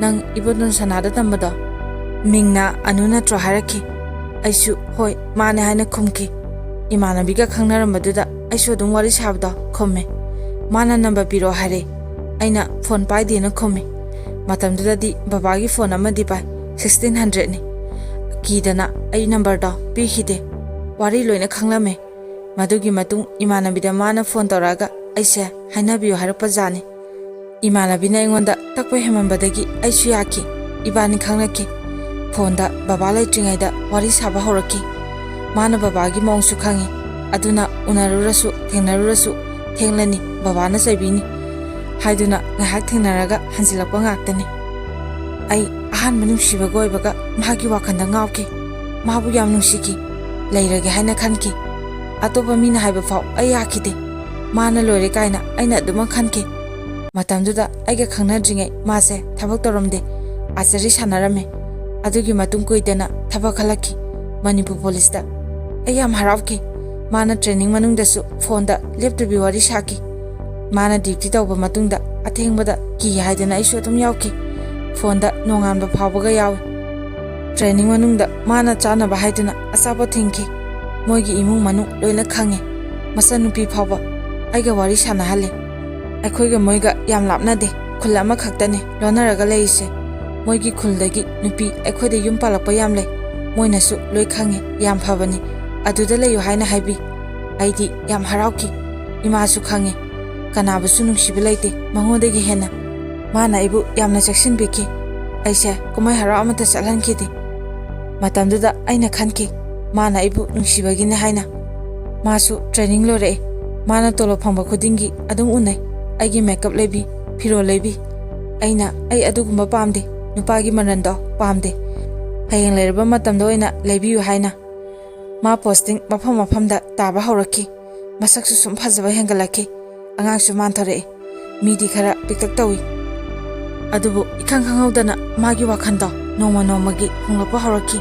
ꯅꯪ ꯏꯕꯣꯇꯣꯟ ꯁꯅꯥꯗ ꯇꯝꯕꯗꯣ? ꯃꯤꯡꯅ ꯑꯅꯨ ꯅꯠꯇ꯭ꯔꯣ ꯍꯥꯏꯔꯛꯈꯤ꯫ ꯑꯩꯁꯨ "ꯍꯣꯏ, ꯃꯥꯅꯦ" ꯍꯥꯏꯅ ꯈꯨꯝꯈꯤ꯫ ꯏꯃꯥꯟꯅꯕꯤꯒ ꯈꯪꯅꯔꯝꯕꯗꯨꯗ ꯑꯩꯁꯨ ꯑꯗꯨꯝ ꯋꯥꯔꯤ ꯁꯥꯕꯗꯣ ꯈꯨꯝꯃꯦ꯫ ꯃꯥꯅ ꯅꯝꯕꯔ ꯄꯤꯔꯛꯑꯣ ꯍꯥꯏꯔꯦ꯫ ꯑꯩꯅ ꯐꯣꯟ ꯄꯥꯏꯗꯦꯅ ꯈꯨꯝꯃꯤ꯫ ꯃꯇꯝꯗꯨꯗꯗꯤ ꯕꯕꯥꯒꯤ ꯐꯣꯟ ꯑꯃꯗꯤ ꯄꯥꯏ, ꯁꯤꯛꯁꯇꯤꯟ ꯍꯟꯗ꯭ꯔꯦꯠꯅꯤ꯫ ꯀꯤꯗꯅ ꯑꯩ ꯅꯝꯕꯔꯗꯣ ꯄꯤꯈꯤꯗꯦ꯫ ꯋꯥꯔꯤ ꯂꯣꯏꯅ ꯈꯪꯂꯝꯃꯦ꯫ ꯃꯗꯨꯒꯤ ꯃꯇꯨꯡ ꯏꯃꯥꯟꯅꯕꯤꯗ ꯃꯥꯅ ꯐꯣꯟ ꯇꯧꯔꯛꯑꯒ ꯑꯩꯁꯦ ꯍꯥꯏꯅꯕꯤꯌꯨ ꯍꯥꯏꯔꯛꯄ ꯖꯥꯠꯅꯤ꯫ ꯏꯃꯥꯟꯅꯕꯤꯅ ꯑꯩꯉꯣꯟꯗ ꯇꯛꯄ ꯍꯦꯟꯃꯟꯕꯗꯒꯤ ꯑꯩꯁꯨ ꯌꯥꯈꯤ꯫ ꯏꯕꯥꯅꯤ ꯈꯪꯅꯈꯤ꯫ ꯐꯣꯟꯗ ꯕꯕꯥ ꯂꯩꯇ꯭ꯔꯤꯉꯩꯗ ꯋꯥꯔꯤ ꯁꯥꯕ ꯍꯧꯔꯛꯈꯤ꯫ ꯃꯥꯅ ꯕꯕꯥꯒꯤ ꯃꯑꯣꯡꯁꯨ ꯈꯪꯉꯤ꯫ ꯑꯗꯨꯅ ꯎꯅꯔꯨꯔꯁꯨ ꯊꯦꯡꯅꯔꯨꯔꯁꯨ ꯊꯦꯡꯂꯅꯤ, ꯕꯕꯥꯅ ꯆꯩꯕꯤꯅꯤ" ꯍꯥꯏꯗꯨꯅ ꯉꯥꯏꯍꯥꯛ ꯊꯦꯡꯅꯔꯒ ꯍꯟꯖꯤꯜꯂꯛꯄ ꯉꯥꯛꯇꯅꯤ꯫ ꯑꯩ ꯑꯍꯥꯟꯕ ꯅꯨꯡꯁꯤꯕꯒ ꯑꯣꯏꯕꯒ ꯃꯍꯥꯛꯀꯤ ꯋꯥꯈꯜꯗ ꯉꯥꯎꯈꯤ꯫ ꯃꯥꯕꯨ ꯌꯥꯝ ꯅꯨꯡꯁꯤꯈꯤ, ꯂꯩꯔꯒꯦ ꯍꯥꯏꯅ ꯈꯟꯈꯤ꯫ ꯑꯇꯣꯞꯄ ꯃꯤꯅ ꯍꯥꯏꯕ ꯐꯥꯎ ꯑꯩ ꯌꯥꯈꯤꯗꯦ꯫ ꯃꯥꯅ ꯂꯣꯏꯔꯦ ꯀꯥꯏꯅ ꯑꯩꯅ ꯑꯗꯨꯃꯛ ꯈꯟꯈꯤ꯫ ꯃꯇꯝꯗꯨꯗ ꯑꯩꯒ ꯈꯪꯅꯗ꯭ꯔꯤꯉꯩ ꯃꯥꯁꯦ ꯊꯕꯛ ꯇꯧꯔꯝꯗꯦ, ꯑꯥꯔꯆꯔꯤ ꯁꯥꯟꯅꯔꯝꯃꯦ꯫ ꯑꯗꯨꯒꯤ ꯃꯇꯨꯡ ꯀꯨꯏꯗꯅ ꯊꯕꯛ ꯈꯜꯂꯛꯈꯤ ꯃꯅꯤꯄꯨꯔ ꯄꯨꯂꯤꯁꯇ꯫ ꯑꯩ ꯌꯥꯝ ꯍꯔꯥꯎꯈꯤ꯫ ꯃꯥꯅ ꯇ꯭ꯔꯦꯅꯤꯡ ꯃꯅꯨꯡꯗꯁꯨ ꯐꯣꯟꯗ ꯂꯦꯞꯇꯕꯤ ꯋꯥꯔꯤ ꯁꯥꯈꯤ꯫ ꯃꯥꯅ ꯗ꯭ꯌꯨꯇꯤ ꯇꯧꯕ ꯃꯇꯨꯡꯗ ꯑꯊꯦꯡꯕꯗ ꯀꯤ ꯍꯥꯏꯗꯅ ꯑꯩꯁꯨ ꯑꯗꯨꯝ ꯌꯥꯎꯈꯤ꯫ ꯐꯣꯟꯗ ꯅꯣꯡꯉꯥꯟꯕ ꯐꯥꯎꯕꯒ ꯌꯥꯎꯏ꯫ ꯇ꯭ꯔꯦꯅꯤꯡ ꯃꯅꯨꯡꯗ ꯃꯥꯅ ꯆꯥꯅꯕ ꯍꯥꯏꯗꯨꯅ ꯑꯆꯥꯄꯣꯠ ꯊꯤꯟꯈꯤ꯫ ꯃꯣꯏꯒꯤ ꯏꯃꯨꯡ ꯃꯅꯨꯡ ꯂꯣꯏꯅ ꯈꯪꯉꯦ꯫ ꯃꯆꯟꯅꯨꯄꯤ ꯐꯥꯎꯕ ꯑꯩꯒ ꯋꯥꯔꯤ ꯁꯥꯟꯅꯍꯜꯂꯦ꯫ ꯑꯩꯈꯣꯏꯒ ꯃꯣꯏꯒ ꯌꯥꯝ ꯂꯥꯞꯅꯗꯦ, ꯈꯨꯜ ꯑꯃꯈꯛꯇꯅꯦ ꯂꯣꯟꯅꯔꯒ ꯂꯩꯔꯤꯁꯦ꯫ ꯃꯣꯏꯒꯤ ꯈꯨꯜꯗꯒꯤ ꯅꯨꯄꯤ ꯑꯩꯈꯣꯏꯗ ꯌꯨꯝ ꯄꯥꯜꯂꯛꯄ ꯌꯥꯝ ꯂꯩ꯫ ꯃꯣꯏꯅꯁꯨ ꯂꯣꯏ ꯈꯪꯉꯦ, ꯌꯥꯝ ꯐꯕꯅꯤ꯫ ꯑꯗꯨꯗ ꯂꯩꯌꯨ ꯍꯥꯏꯅ ꯍꯥꯏꯕꯤ꯫ ꯑꯩꯗꯤ ꯌꯥꯝ ꯍꯔꯥꯎꯈꯤ꯫ ꯏꯃꯥꯁꯨ ꯈꯪꯉꯦ꯫ ꯀꯅꯥꯕꯨꯁꯨ ꯅꯨꯡꯁꯤꯕ ꯂꯩꯇꯦ ꯃꯉꯣꯟꯗꯒꯤ ꯍꯦꯟꯅ꯫ ꯃꯥꯅ ꯑꯩꯕꯨ ꯌꯥꯝꯅ ꯆꯦꯛꯁꯤꯟꯕꯤꯈꯤ꯫ ꯑꯩꯁꯦ ꯀꯨꯝꯍꯩ ꯍꯔꯥꯎ ꯑꯃꯠꯇ ꯆꯠꯍꯟꯈꯤꯗꯦ꯫ ꯃꯇꯝꯗꯨꯗ ꯑꯩꯅ ꯈꯟꯈꯤ, ꯃꯥꯅ ꯑꯩꯕꯨ ꯅꯨꯡꯁꯤꯕꯒꯤꯅꯦ ꯍꯥꯏꯅ꯫ ꯃꯥꯁꯨ ꯇ꯭ꯔꯦꯅꯤꯡ ꯂꯣꯏꯔꯛꯑꯦ꯫ ꯃꯥꯅ ꯇꯣꯂꯣꯞ ꯐꯪꯕ ꯈꯨꯗꯤꯡꯒꯤ ꯑꯗꯨꯝ ꯎꯅꯩ꯫ ꯑꯩꯒꯤ ꯃꯦꯀꯞ ꯂꯩꯕꯤ, ꯐꯤꯔꯣꯜ ꯂꯩꯕꯤ꯫ ꯑꯩꯅ "ꯑꯩ ꯑꯗꯨꯒꯨꯝꯕ ꯄꯥꯝꯗꯦ, ꯅꯨꯄꯥꯒꯤ ꯃꯔꯜꯗꯣ ꯄꯥꯝꯗꯦ꯫ ꯍꯌꯦꯡ ꯂꯩꯔꯕ ꯃꯇꯝꯗ ꯑꯣꯏꯅ ꯂꯩꯕꯤꯌꯨ" ꯍꯥꯏꯅ꯫ ꯃꯥ ꯄꯣꯁꯇꯤꯡ ꯃꯐꯝ ꯃꯐꯝꯗ ꯇꯥꯕ ꯍꯧꯔꯛꯈꯤ꯫ ꯃꯁꯛꯁꯨ ꯁꯨꯝ ꯐꯖꯕ ꯍꯦꯟꯒꯠꯂꯛꯈꯤ꯫ ꯑꯉꯥꯡꯁꯨ ꯃꯥꯟꯊꯣꯔꯛꯏ꯫ ꯃꯤꯗꯤ ꯈꯔ ꯄꯤꯛꯇꯛ ꯇꯧꯏ꯫ ꯑꯗꯨꯕꯨ ꯏꯈꯪ ꯈꯪꯍꯧꯗꯅ ꯃꯥꯒꯤ ꯋꯥꯈꯜꯗꯣ ꯅꯣꯡꯃ ꯅꯣꯡꯃꯒꯤ ꯍꯣꯡꯂꯛꯄ ꯍꯧꯔꯛꯈꯤ꯫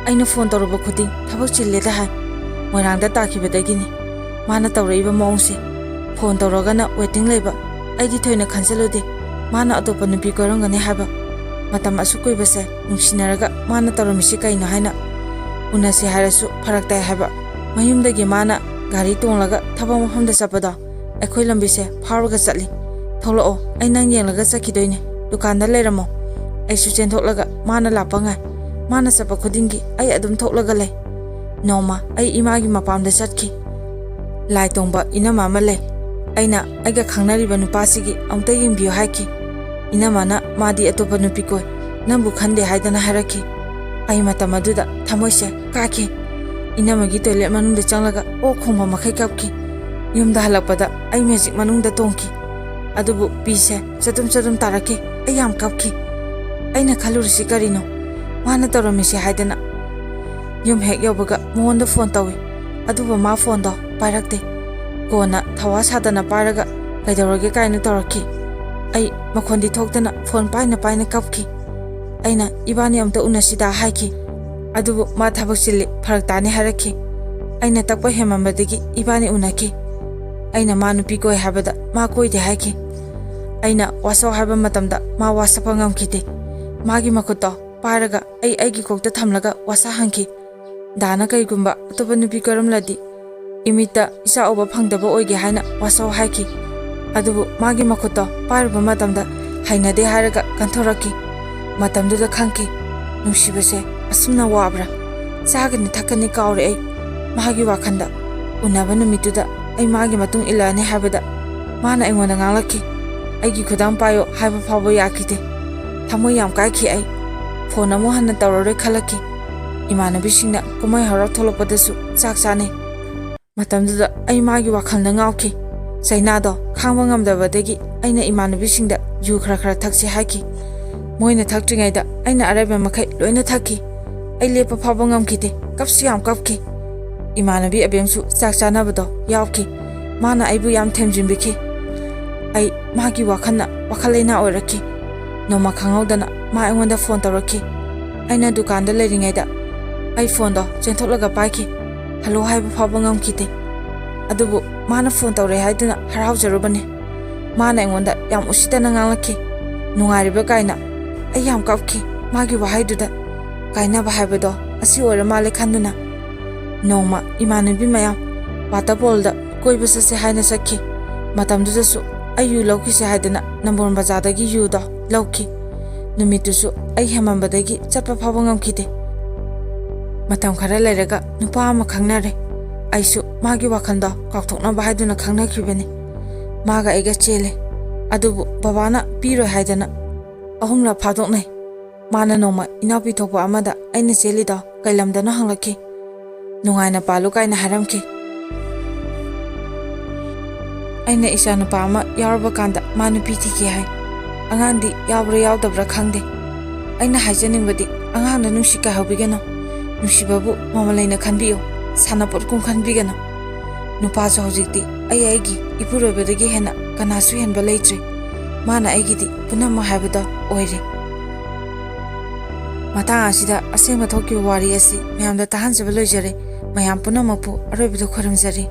ꯑꯩꯅ ꯐꯣꯟ ꯇꯧꯔꯨꯕ ꯈꯨꯗꯤꯡ ꯊꯕꯛ ꯆꯤꯜꯂꯦꯗ ꯍꯥꯏ꯫ ꯃꯣꯏꯔꯥꯡꯗ ꯇꯥꯈꯤꯕꯗꯒꯤꯅꯤ ꯃꯥꯅ ꯇꯧꯔꯛꯏꯕ ꯃꯑꯣꯡꯁꯦ꯫ ꯐꯣꯟ ꯇꯧꯔꯒꯅ ꯋꯦꯇꯤꯡ ꯂꯩꯕ꯫ ꯑꯩꯗꯤ ꯊꯣꯏꯅ ꯈꯟꯖꯜꯂꯨꯗꯦ ꯃꯥꯅ ꯑꯇꯣꯞꯄ ꯅꯨꯄꯤ ꯀꯣꯏꯔꯝꯒꯅꯤ ꯍꯥꯏꯕ꯫ ꯃꯇꯝ ꯑꯁꯨꯛ ꯀꯨꯏꯕꯁꯦ ꯅꯨꯡꯁꯤꯅꯔꯒ ꯃꯥꯅ ꯇꯧꯔꯝꯃꯤꯁꯤ ꯀꯩꯅꯣ ꯍꯥꯏꯅ꯫ ꯎꯅꯁꯤ ꯍꯥꯏꯔꯁꯨ ꯐꯔꯛ ꯇꯥꯏ ꯍꯥꯏꯕ꯫ ꯃꯌꯨꯝꯗꯒꯤ ꯃꯥꯅ ꯒꯥꯔꯤ ꯇꯣꯡꯂꯒ ꯊꯕꯛ ꯃꯐꯝꯗ ꯆꯠꯄꯗꯣ ꯑꯩꯈꯣꯏ ꯂꯝꯕꯤꯁꯦ ꯐꯥꯎꯔꯒ ꯆꯠꯂꯤ꯫ "ꯊꯣꯛꯂꯛꯑꯣ, ꯑꯩ ꯅꯪ ꯌꯦꯡꯂꯒ ꯆꯠꯈꯤꯗꯣꯏꯅꯦ, ꯗꯨꯀꯥꯟꯗ ꯂꯩꯔꯝꯃꯣ꯫" ꯑꯩꯁꯨ ꯆꯦꯟꯊꯣꯛꯂꯒ ꯃꯥꯅ ꯂꯥꯛꯄ ꯉꯥꯏ꯫ ꯃꯥꯅ ꯆꯠꯄ ꯈꯨꯗꯤꯡꯒꯤ ꯑꯩ ꯑꯗꯨꯝ ꯊꯣꯛꯂꯒ ꯂꯩ꯫ ꯅꯣꯡꯃ ꯑꯩ ꯏꯃꯥꯒꯤ ꯃꯄꯥꯝꯗ ꯆꯠꯈꯤ꯫ ꯂꯥꯏ ꯇꯣꯡꯕ ꯏꯅꯝꯃ ꯑꯃ ꯂꯩ꯫ ꯑꯩꯅ ꯑꯩꯒ ꯈꯪꯅꯔꯤꯕ ꯅꯨꯄꯥꯁꯤꯒꯤ ꯑꯃꯨꯛꯇ ꯌꯦꯡꯕꯤꯌꯨ ꯍꯥꯏꯈꯤ꯫ ꯏꯅꯝꯃꯅ "ꯃꯥꯗꯤ ꯑꯇꯣꯞꯄ ꯅꯨꯄꯤ ꯀꯣꯏ, ꯅꯪꯕꯨ ꯈꯟꯗꯦ" ꯍꯥꯏꯗꯅ ꯍꯥꯏꯔꯛꯈꯤ꯫ ꯑꯩ ꯃꯇꯝ ꯑꯗꯨꯗ ꯊꯃꯣꯏꯁꯦ ꯀꯥꯏꯈꯤ꯫ ꯏꯅꯝꯃꯒꯤ ꯇꯣꯏꯂꯦꯠ ꯃꯅꯨꯡꯗ ꯆꯪꯂꯒ ꯑꯣꯛ ꯈꯣꯡꯕ ꯃꯈꯩ ꯀꯞꯈꯤ꯫ ꯌꯨꯝꯗ ꯍꯜꯂꯛꯄꯗ ꯑꯩ ꯃꯦꯖꯤꯛ ꯃꯅꯨꯡꯗ ꯇꯣꯡꯈꯤ꯫ ꯑꯗꯨꯕꯨ ꯄꯤꯁꯦ ꯆꯗꯨꯝ ꯆꯗꯨꯝ ꯇꯥꯔꯛꯈꯤ꯫ ꯑꯩ ꯌꯥꯝ ꯀꯞꯈꯤ꯫ ꯑꯩꯅ ꯈꯜꯂꯨꯔꯤꯁꯤ ꯀꯔꯤꯅꯣ? ꯃꯥꯅ ꯇꯧꯔꯝꯃꯤꯁꯤ ꯍꯥꯏꯗꯅ ꯌꯨꯝ ꯍꯦꯛ ꯌꯧꯕꯒ ꯃꯉꯣꯟꯗ ꯐꯣꯟ ꯇꯧꯏ꯫ ꯑꯗꯨꯕꯨ ꯃꯥ ꯐꯣꯟꯗꯣ ꯄꯥꯏꯔꯛꯇꯦ꯫ ꯀꯣꯟꯅ ꯊꯋꯥ ꯁꯥꯗꯅ ꯄꯥꯏꯔꯒ "ꯀꯩꯗꯧꯔꯒꯦ?" ꯀꯥꯏꯅ ꯇꯧꯔꯛꯈꯤ꯫ ꯑꯩ ꯃꯈꯣꯟꯗꯤ ꯊꯣꯛꯇꯅ ꯐꯣꯟ ꯄꯥꯏꯅ ꯄꯥꯏꯅ ꯀꯞꯈꯤ꯫ ꯑꯩꯅ "ꯏꯕꯥꯅꯤ ꯑꯝꯇ ꯎꯅꯁꯤꯗ" ꯍꯥꯏꯈꯤ꯫ ꯑꯗꯨꯕꯨ ꯃꯥ "ꯊꯕꯛ ꯆꯤꯜꯂꯤ, ꯐꯔꯛ ꯇꯥꯅꯤ" ꯍꯥꯏꯔꯛꯈꯤ꯫ ꯑꯩꯅ ꯇꯛꯄ ꯍꯦꯟꯃꯟꯕꯗꯒꯤ ꯏꯕꯥꯅꯤ ꯎꯅꯈꯤ꯫ ꯑꯩꯅ ꯃꯥ ꯅꯨꯄꯤ ꯀꯣꯏ ꯍꯥꯏꯕꯗ ꯃꯥ ꯀꯣꯏꯗꯦ ꯍꯥꯏꯈꯤ꯫ ꯑꯩꯅ "ꯋꯥꯁꯧ" ꯍꯥꯏꯕ ꯃꯇꯝꯗ ꯃꯥ ꯋꯥꯁꯛꯄ ꯉꯝꯈꯤꯗꯦ꯫ ꯃꯥꯒꯤ ꯃꯈꯨꯠꯇꯣ ꯄꯥꯏꯔꯒ ꯑꯩ ꯑꯩꯒꯤ ꯀꯣꯛꯇ ꯊꯝꯂꯒ ꯋꯥꯁꯛꯍꯟꯈꯤ꯫ ꯗꯥꯅ ꯀꯩꯒꯨꯝꯕ ꯑꯇꯣꯞꯄ ꯅꯨꯄꯤ ꯀꯣꯏꯔꯝꯂꯗꯤ ꯏꯃꯤꯠꯇ ꯏꯆꯥ ꯎꯕ ꯐꯪꯗꯕ ꯑꯣꯏꯒꯦ ꯍꯥꯏꯅ ꯋꯥꯁꯧ ꯍꯥꯏꯈꯤ꯫ ꯑꯗꯨꯕꯨ ꯃꯥꯒꯤ ꯃꯈꯨꯠꯇꯣ ꯄꯥꯏꯔꯨꯕ ꯃꯇꯝꯗ ꯍꯩꯅꯗꯦ ꯍꯥꯏꯔꯒ ꯀꯟꯊꯣꯔꯛꯈꯤ꯫ ꯃꯇꯝꯗꯨꯗ ꯈꯪꯈꯤ, ꯅꯨꯡꯁꯤꯕꯁꯦ ꯑꯁꯨꯝꯅ ꯋꯥꯕ꯭ꯔꯥ? ꯆꯥꯒꯅꯤ ꯊꯛꯀꯅꯤ ꯀꯥꯎꯔꯦ ꯑꯩ꯫ ꯃꯥꯒꯤ ꯋꯥꯈꯜꯗ ꯎꯅꯕ ꯅꯨꯃꯤꯠꯇꯨꯗ ꯑꯩ ꯃꯥꯒꯤ ꯃꯇꯨꯡ ꯏꯜꯂꯛꯑꯅꯤ ꯍꯥꯏꯕꯗ ꯃꯥꯅ ꯑꯩꯉꯣꯟꯗ ꯉꯥꯡꯂꯛꯈꯤ꯫ ꯑꯩꯒꯤ ꯈꯨꯗꯥꯡ ꯄꯥꯏꯌꯣ ꯍꯥꯏꯕ ꯐꯥꯎꯕ ꯌꯥꯈꯤꯗꯦ꯫ ꯊꯃꯣꯏ ꯌꯥꯝ ꯀꯥꯏꯈꯤ ꯑꯩ꯫ ꯐꯣꯟ ꯑꯃꯨꯛ ꯍꯟꯅ ꯇꯧꯔꯔꯣꯏ ꯈꯜꯂꯛꯈꯤ꯫ ꯏꯃꯥꯟꯅꯕꯤꯁꯤꯡꯅ ꯀꯨꯝꯍꯩ ꯍꯔꯥꯎ ꯊꯣꯛꯂꯛꯄꯗꯁꯨ ꯆꯥꯛ ꯆꯥꯅꯩ꯫ ꯃꯇꯝꯗꯨꯗ ꯑꯩ ꯃꯥꯒꯤ ꯋꯥꯈꯜꯗ ꯉꯥꯎꯈꯤ꯫ ꯆꯩꯅꯥꯗꯣ ꯈꯥꯡꯕ ꯉꯝꯗꯕꯗꯒꯤ ꯑꯩꯅ ꯏꯃꯥꯟꯅꯕꯤꯁꯤꯡꯗ ꯌꯨ ꯈꯔ ꯈꯔ ꯊꯛꯁꯤ ꯍꯥꯏꯈꯤ꯫ ꯃꯣꯏꯅ ꯊꯛꯇ꯭ꯔꯤꯉꯩꯗ ꯑꯩꯅ ꯑꯔꯩꯕ ꯃꯈꯩ ꯂꯣꯏꯅ ꯊꯛꯈꯤ꯫ ꯑꯩ ꯂꯦꯞꯄ ꯐꯥꯎꯕ ꯉꯝꯈꯤꯗꯦ꯫ ꯀꯞꯁꯨ ꯌꯥꯝ ꯀꯞꯈꯤ꯫ ꯏꯃꯥꯟꯅꯕꯤ ꯑꯕꯦꯝꯁꯨ ꯆꯥꯛ ꯆꯥꯅꯕꯗꯣ ꯌꯥꯎꯈꯤ꯫ ꯃꯥꯅ ꯑꯩꯕꯨ ꯌꯥꯝ ꯊꯦꯝꯖꯤꯟꯕꯤꯈꯤ꯫ ꯑꯩ ꯃꯥꯒꯤ ꯋꯥꯈꯜꯅ ꯋꯥꯈꯜ ꯂꯩꯅꯥ ꯑꯣꯏꯔꯛꯈꯤ꯫ ꯅꯣꯡꯃ ꯈꯪꯍꯧꯗꯅ ꯃꯥ ꯑꯩꯉꯣꯟꯗ ꯐꯣꯟ ꯇꯧꯔꯛꯈꯤ꯫ ꯑꯩꯅ ꯗꯨꯀꯥꯟꯗ ꯂꯩꯔꯤꯉꯩꯗ ꯑꯩ ꯐꯣꯟꯗꯣ ꯆꯦꯟꯊꯣꯛꯂꯒ ꯄꯥꯏꯈꯤ꯫ ꯍꯜꯂꯣ ꯍꯥꯏꯕ ꯐꯥꯎꯕ ꯉꯝꯈꯤꯗꯦ꯫ ꯑꯗꯨꯕꯨ ꯃꯥꯅ ꯐꯣꯟ ꯇꯧꯔꯛꯑꯦ ꯍꯥꯏꯗꯨꯅ ꯍꯔꯥꯎꯖꯔꯨꯕꯅꯤ꯫ ꯃꯥꯅ ꯑꯩꯉꯣꯟꯗ ꯌꯥꯝ ꯎꯁꯤꯠꯇꯅ ꯉꯥꯡꯂꯛꯈꯤ꯫ ꯅꯨꯡꯉꯥꯏꯔꯤꯕ ꯀꯥꯏꯅ꯫ ꯑꯩ ꯌꯥꯝ ꯀꯞꯈꯤ ꯃꯥꯒꯤ ꯋꯥꯍꯩꯗꯨꯗ꯫ ꯀꯥꯏꯅꯕ ꯍꯥꯏꯕꯗꯣ ꯑꯁꯤ ꯑꯣꯏꯔ ꯃꯥꯜꯂꯦ ꯈꯟꯗꯨꯅ꯫ ꯅꯣꯡꯃ ꯏꯃꯥꯟꯅꯕꯤ ꯃꯌꯥꯝ ꯋꯥꯇꯔꯐꯣꯜꯗ ꯀꯣꯏꯕ ꯆꯠꯁꯦ ꯍꯥꯏꯅ ꯆꯠꯈꯤ꯫ ꯃꯇꯝꯗꯨꯗꯁꯨ ꯑꯩ ꯌꯨ ꯂꯧꯈꯤꯁꯦ ꯍꯥꯏꯗꯅ ꯅꯝꯕꯣꯜ ꯕꯖꯥꯔꯗꯒꯤ ꯌꯨꯗꯣ ꯂꯧꯈꯤ꯫ ꯅꯨꯃꯤꯠꯇꯨꯁꯨ ꯑꯩ ꯍꯦꯟꯃꯟꯕꯗꯒꯤ ꯆꯠꯄ ꯐꯥꯎꯕ ꯉꯝꯈꯤꯗꯦ꯫ ꯃꯇꯝ ꯈꯔ ꯂꯩꯔꯒ ꯅꯨꯄꯥ ꯑꯃ ꯈꯪꯅꯔꯦ꯫ ꯑꯩꯁꯨ ꯃꯥꯒꯤ ꯋꯥꯈꯜꯗꯣ ꯀꯥꯎꯊꯣꯛꯅꯕ ꯍꯥꯏꯗꯨꯅ ꯈꯪꯅꯈꯤꯕꯅꯤ꯫ ꯃꯥꯒ ꯑꯩꯒ ꯆꯦꯜꯂꯦ꯫ ꯑꯗꯨꯕꯨ ꯕꯕꯥꯅ ꯄꯤꯔꯣꯏ ꯍꯥꯏꯗꯅ ꯑꯍꯨꯝꯂꯛ ꯐꯥꯗꯣꯛꯅꯩ꯫ ꯃꯥꯅ ꯅꯣꯡꯃ ꯏꯅꯥꯎꯄꯤ ꯊꯣꯛꯄ ꯑꯃꯗ ꯑꯩꯅ ꯆꯦꯜꯂꯤꯗꯣ ꯀꯩ ꯂꯝꯗꯅꯣ ꯍꯪꯂꯛꯈꯤ꯫ ꯅꯨꯡꯉꯥꯏꯅ ꯄꯥꯜꯂꯨ ꯀꯥꯏꯅ ꯍꯥꯏꯔꯝꯈꯤ꯫ ꯑꯩꯅ ꯏꯆꯥ ꯅꯨꯄꯥ ꯑꯃ ꯌꯥꯎꯔꯕ ꯀꯥꯟꯗ ꯃꯥ ꯅꯨꯄꯤ ꯊꯤꯒꯦ ꯍꯥꯏ꯫ ꯑꯉꯥꯡꯗꯤ ꯌꯥꯎꯕ꯭ꯔꯥ ꯌꯥꯎꯗꯕ꯭ꯔꯥ ꯈꯪꯗꯦ꯫ ꯑꯩꯅ ꯍꯥꯏꯖꯅꯤꯡꯕꯗꯤ, ꯑꯉꯥꯡꯗ ꯅꯨꯡꯁꯤ ꯀꯥꯏꯍꯧꯕꯤꯒꯅꯨ꯫ ꯅꯨꯡꯁꯤꯕꯕꯨ ꯃꯃꯜ ꯂꯩꯅ ꯈꯟꯕꯤꯌꯨ, ꯁꯥꯟꯅꯄꯣꯠꯀꯨꯝ ꯈꯟꯕꯤꯒꯅꯨ꯫ ꯅꯨꯄꯥꯁꯨ ꯍꯧꯖꯤꯛꯇꯤ ꯑꯩ ꯑꯩꯒꯤ ꯏꯄꯨꯔꯣꯏꯕꯗꯒꯤ ꯍꯦꯟꯅ ꯀꯅꯥꯁꯨ ꯍꯦꯟꯕ ꯂꯩꯇ꯭ꯔꯦ꯫ ꯃꯥꯅ ꯑꯩꯒꯤꯗꯤ ꯄꯨꯝꯅꯃꯛ ꯍꯥꯏꯕꯗꯣ ꯑꯣꯏꯔꯦ꯫ ꯃꯇꯥꯡ ꯑꯁꯤꯗ ꯑꯁꯦꯡꯕ ꯊꯣꯛꯈꯤꯕ ꯋꯥꯔꯤ ꯑꯁꯤ ꯃꯌꯥꯝꯗ ꯇꯥꯍꯟꯖꯕ ꯂꯣꯏꯖꯔꯦ꯫ ꯃꯌꯥꯝ ꯄꯨꯝꯅꯃꯛꯄꯨ ꯑꯔꯣꯏꯕꯗ ꯈꯣꯏꯔꯝꯖꯔꯤ꯫